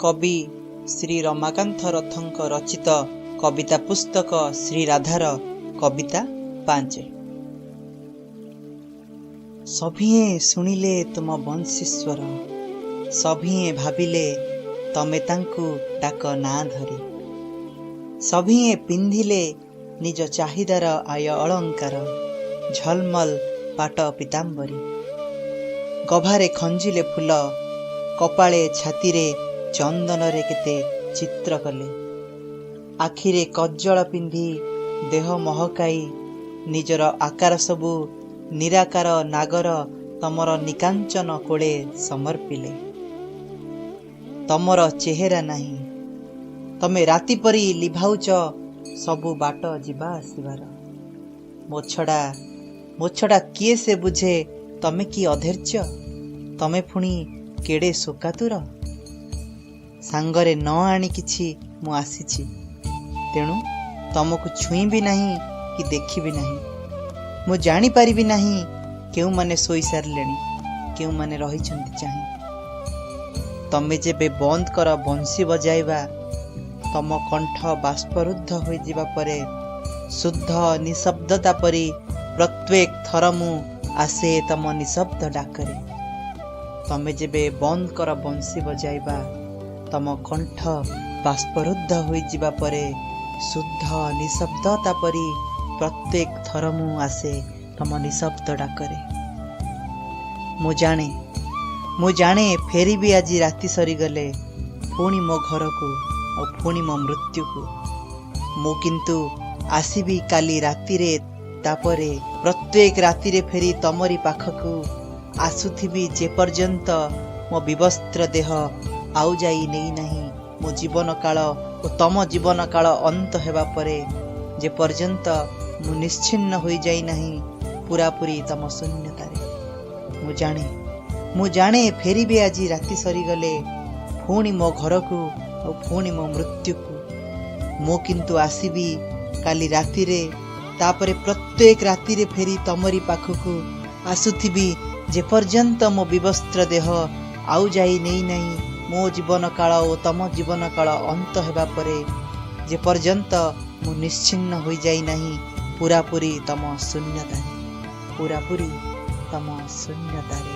କବି ଶ୍ରୀ ରମାକାନ୍ତ ରଥଙ୍କ ରଚିତ କବିତା ପୁସ୍ତକ ଶ୍ରୀରାଧାର କବିତା 5। ସଭିଏଁ ଶୁଣିଲେ ତୁମ ବଂଶୀସ୍ୱର, ସଭିଏଁ ଭାବିଲେ ତମେ ତାଙ୍କୁ ଡାକ ନାଁ ଧରି। ସଭିଏଁ ପିନ୍ଧିଲେ ନିଜ ଚାହିଦାର ଆୟ ଅଳଙ୍କାର, ଝଲମଲ ପାଟ ପୀତାମ୍ବରୀ। ଗଭାରେ ଖଞ୍ଜିଲେ ଫୁଲ, କପାଳେ ଛାତିରେ ଚନ୍ଦନରେ କେତେ ଚିତ୍ର କଲେ। ଆଖିରେ କଜ୍ଜଳ ପିନ୍ଧି ଦେହ ମହକାଇ ନିଜର ଆକାର ସବୁ ନିରାକାର ନାଗର ତମର ନିକାଞ୍ଚନ କୋଳେ ସମର୍ପିଲେ। ତମର ଚେହେରା ନାହିଁ, ତମେ ରାତି ପରି ଲିଭାଉଛ ସବୁ ବାଟ ଯିବା ଆସିବାର। ମୋ ଛଡ଼ା, ମୋ ଛଡ଼ା କିଏ ସେ ବୁଝେ ତମେ କି ଅଧୈର୍ଯ୍ୟ, ତମେ ପୁଣି କେଡ଼େ ଶୋକାତୁର। ସାଙ୍ଗରେ ନ ଆଣି କିଛି ମୁଁ ଆସିଛି, ତେଣୁ ତମକୁ ଛୁଇଁବି ନାହିଁ କି ଦେଖିବି ନାହିଁ। ମୁଁ ଜାଣିପାରିବି ନାହିଁ କେଉଁମାନେ ଶୋଇ ସାରିଲେଣି, କେଉଁମାନେ ରହିଛନ୍ତି ଚାହିଁ। ତମେ ଯେବେ ବନ୍ଦ କର ବଂଶୀ ବଜାଇବା, ତମ କଣ୍ଠ ବାଷ୍ପରୁଦ୍ଧ ହୋଇଯିବା ପରେ ଶୁଦ୍ଧ ନିଶବ୍ଦତା ପରି ପ୍ରତ୍ୟେକ ଥର ମୁଁ ଆସେ ତମ ନିଶବ୍ଦ ଡାକରେ। ତମେ ଯେବେ ବନ୍ଦ କର ବଂଶୀ ବଜାଇବା, ତମ କଣ୍ଠ ବାଷ୍ପରୁଦ୍ଧ ହୋଇଯିବା ପରେ ଶୁଦ୍ଧ ନିଶବ୍ଦତା ପରି ପ୍ରତ୍ୟେକ ଥର ମୁଁ ଆସେ ତମ ନିଶବ୍ଦ ଡାକରେ। ମୁଁ ଜାଣେ, ମୁଁ ଜାଣେ ଫେରିବି ଆଜି ରାତି ସରିଗଲେ ପୁଣି ମୋ ଘରକୁ ଆଉ ପୁଣି ମୋ ମୃତ୍ୟୁକୁ। ମୁଁ କିନ୍ତୁ ଆସିବି କାଲି ରାତିରେ, ତାପରେ ପ୍ରତ୍ୟେକ ରାତିରେ ଫେରି ତମରି ପାଖକୁ ଆସୁଥିବି, ଯେପର୍ଯ୍ୟନ୍ତ ମୋ ବିବସ୍ତ୍ର ଦେହ ଆଉ ଯାଇ ନେଇନାହିଁ ମୋ ଜୀବନ କାଳ ଓ ତମ ଜୀବନ କାଳ ଅନ୍ତ ହେବା ପରେ, ଯେପର୍ଯ୍ୟନ୍ତ ମୁଁ ନିଶ୍ଚିହ୍ନ ହୋଇଯାଇନାହିଁ ପୁରାପୁରି ତମ ଶୂନ୍ୟତାରେ। ମୁଁ ଜାଣେ, ମୁଁ ଜାଣେ ଫେରିବି ଆଜି ରାତି ସରିଗଲେ ପୁଣି ମୋ ଘରକୁ ଆଉ ପୁଣି ମୋ ମୃତ୍ୟୁକୁ। ମୁଁ କିନ୍ତୁ ଆସିବି କାଲି ରାତିରେ, ତାପରେ ପ୍ରତ୍ୟେକ ରାତିରେ ଫେରି ତମରି ପାଖକୁ ଆସୁଥିବି, ଯେପର୍ଯ୍ୟନ୍ତ ମୋ ବିବସ୍ତ୍ର ଦେହ ଆଉ ଯାଇ ନେଇନାହିଁ ମୋ ଜୀବନ କାଳ ଓ ତମ ଜୀବନ କାଳ ଅନ୍ତ ହେବା ପରେ, ଯେପର୍ଯ୍ୟନ୍ତ ମୁଁ ନିଶ୍ଚିହ୍ନ ହୋଇଯାଇନାହିଁ ପୁରାପୁରି ତମ ଶୂନ୍ୟତାରେ, ପୁରାପୁରି ତମ ଶୂନ୍ୟତାରେ।